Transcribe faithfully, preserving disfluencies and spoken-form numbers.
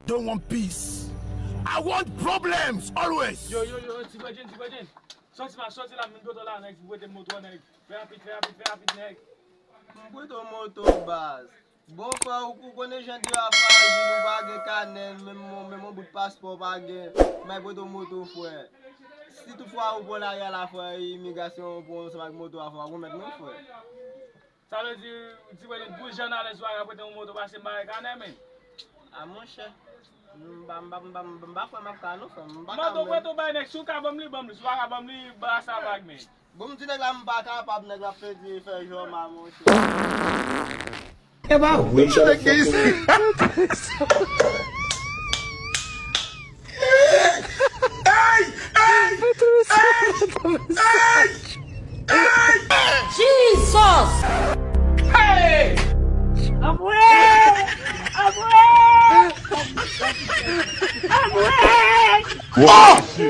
don't want peace. I want problems always. Yo, yo, yo, Ti Bredjin, Ti Bredjin. Sòti ma, sòti la, m vin kote w la, nèg, prete m moto a, nèg. Fè rapid, fè rapid, fè rapid, nèg. M prete w moto, baz. Bon, frè, ou, ou konnen jan de a frajil, ou pa gen kanè, menm yon, menm yon bout paspò w pa gen. M bay prete w moto, frè. Si toutfwa ou pran lari a la, frè, imigrasyon pran w ansanm ak moto a, frè, w ap remèt mwen, frè. Sa vle di, Ti Bredjin, pou jan alèz ou a prete yon moto pase m pa gen kanè, men. A monchè, m pa, m pa, m pa, m pa kwè m ap ka non, frè, m pa ka Mande w menm. Prete w bay nèg, si w ka ban m li, ban m li, si w pa ka ban m li, brasa vag, men. Bon, m di nèg la m pa kapab, nèg la ap fè di fè jòma, monchè. E pa vre. Nèg ki isi. Hey! Hey! Hey! Hey! Jesus! Hey! Amwey! Amwey! Amwey! Oh!